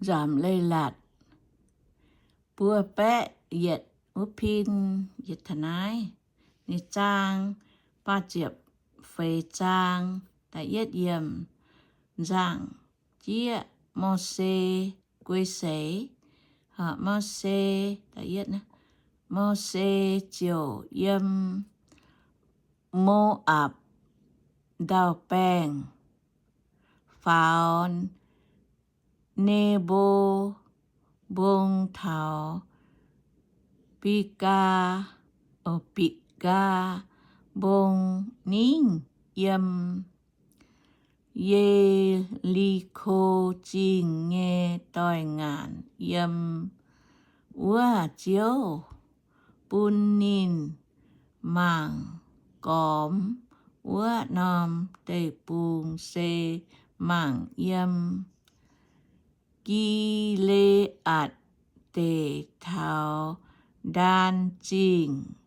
nzamc leiz-latc buo baeqv yietc wuov pin, yietc taux naaiv, ninh zaang faah ziepc feix zaang, da'yietv yiemc, nzaangc jieqv Mose guei seix. Mose, Mose ziouc yiem Mo^apc ndau-baengh faaux Nebo Mbong taux Bigaa, Bigaa Mbong ningv yiem Ye^li^ko Zingh nyei doix-ngaanc. Yiem wuov Ziouv bun ninh mangc gormx wuov norm deic-bung se mangc yiem Gi^le^aatc Deic taux Ndaan Zingh,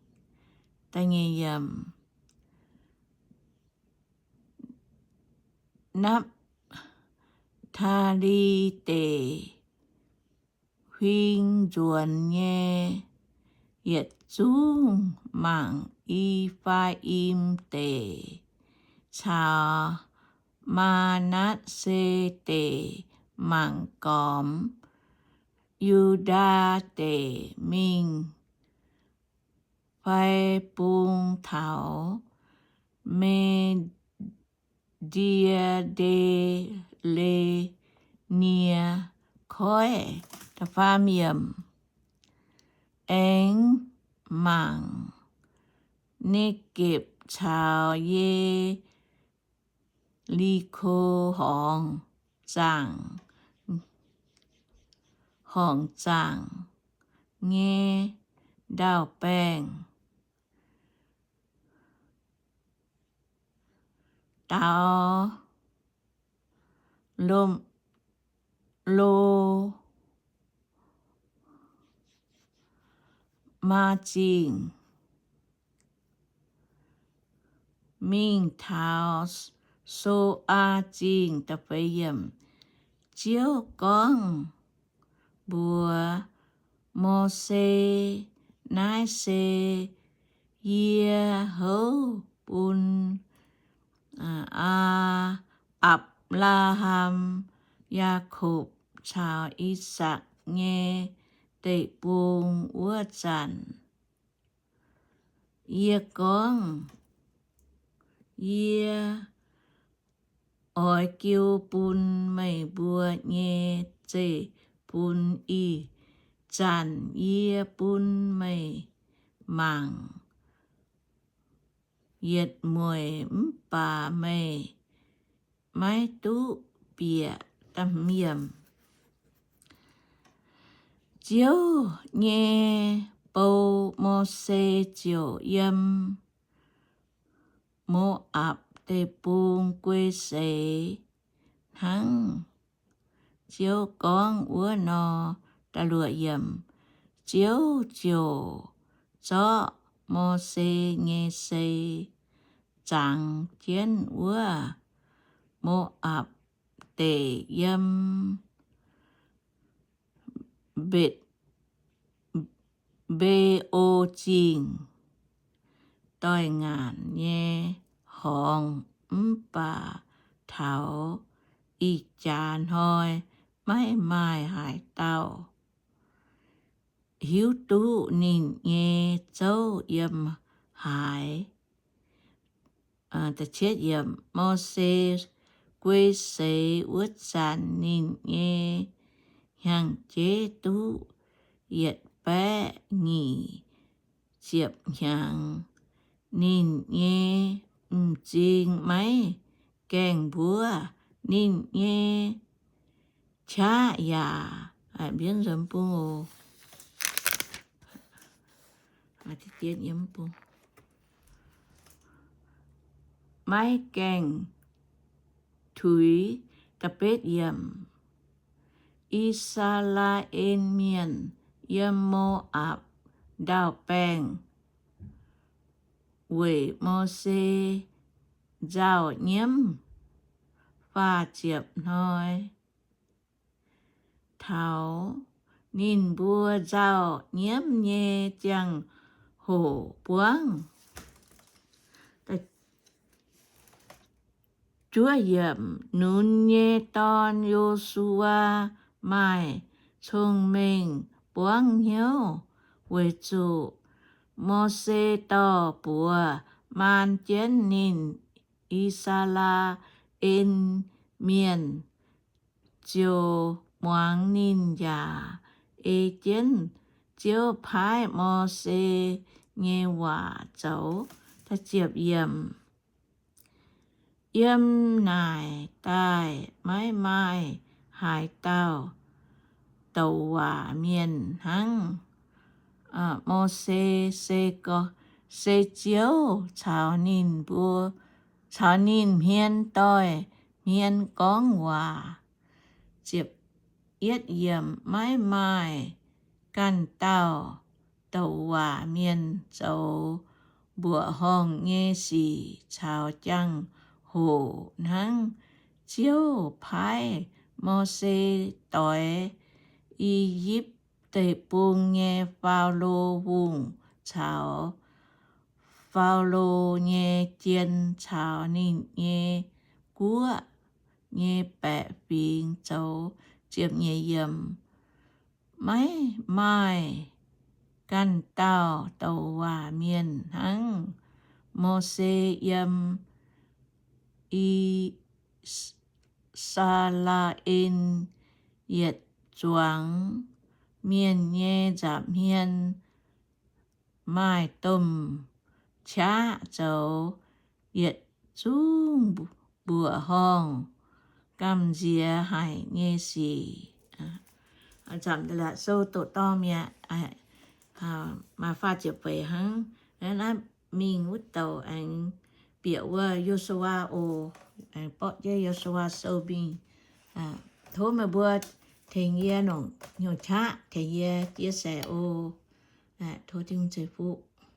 Napv^taa^li Deic, huing nzuonx nyei yietc zungv mangc E^faa^im Deic caux Maa^natv^se Deic mangc gormx Yu^ndaa Deic mingh fai bung taux Me^die^nde^le^nie Koiv. Aengx mangc Ne^gepc caux Ye^li^ko horngz zaangc, horngz zaangc nyei ndau-baengh daux Lo, Lomaa Zingh mingh taux Soaa Zingh. Ziouv gorngv mbuox Mose, Naaiv se yie houv bun Aa, Apc^laa^ham, Yaakopv caux I^sakc nyei deic-bung wuov zanc. Yie gorngv, Yie oix jiu bun meih mbuo nyei zeiv-fun. Ih zanc yie bun meih mangc yietc mueiz, mv baac meih maiv duqv bieqc. Ziouv nyei bou, Mose ziouc yiem Mo^apc Deic-Bung guei seix hnangv Ziouv gorngv wuov nor. Ziouv ziouc zorqv Mose nyei sei zangx jienv wuov Mo^apc Deic yiem Mbetc, Mbe^o Zingh doix-ngaanc nyei horngz, mv baac taux ih jaax hnoi maiv maaih haaix dauh hiuv duqv ninh nyei zouv yiem haaix. Mose guei seix wuov zanc, ninh nyei hnyangx-jeiv duqv yietc baeqv nyic ziepc hnyangx. Ninh nyei m'zing maiv gaengh mbuov, ninh nyei qaqv yaac maiv gaengh tuix. I^saa^laa^en Mienh yiem Mo^apc Ndau-Baengh weic Mose nzauh nyiemv faah ziepc hnoi. taux ninh mbuo nzauh nyiemv nyei ziangh hoc buangv. Nunc nyei dorn, Yo^su^waa, maaih cong-mengh buangv hnyouv, weic zuqc Mose dorh buoz maan jienv ninh. I^saa^laa^en Mienh ziouc muangx ninh yaac ei jienv Ziouv paaiv Mose nyei waac zoux. Yiem naaic daaih maiv maaih haaix dauh douc waac mienh hnangv Mose. Se, se Ziouv caux ninh mbuo, caux ninh hmien doix-hmien gorngv waac. Maiv maaih ganh dauh douc waac mienh zoux mbuoqc horngh nyei sic caux jangx-hoc hnangv. Ziouv paaiv Mose doix I^yipv Deic-Bung nyei Faalo Hungh caux Faalo nyei jien caux ninh nyei guoqv nyei baeqc fingx zoux. Maiv maaih ganh dauh douc waac mienh hnangv Mose yiem I^saa^laa^en yietc zuangx mienh nyei nza'hmien maaih domh qaqv zoux yietc zungv mbuoqc horngh gamh nziex haic nyei sic. Sou doqc dorn mi'aqv. Maaih faah ziepc feix hnangv. Naaiv mingh wuov douc aengx bieqc wuov Yo^su^waa oc. Aengx borqv jienv Yo^su^waa Sou mingh. Tov meih mbuo tengx yie nongc hnyouv qaqv, tengx yie chia sẻ oc. Tov Tin-Hungh ceix fuqv.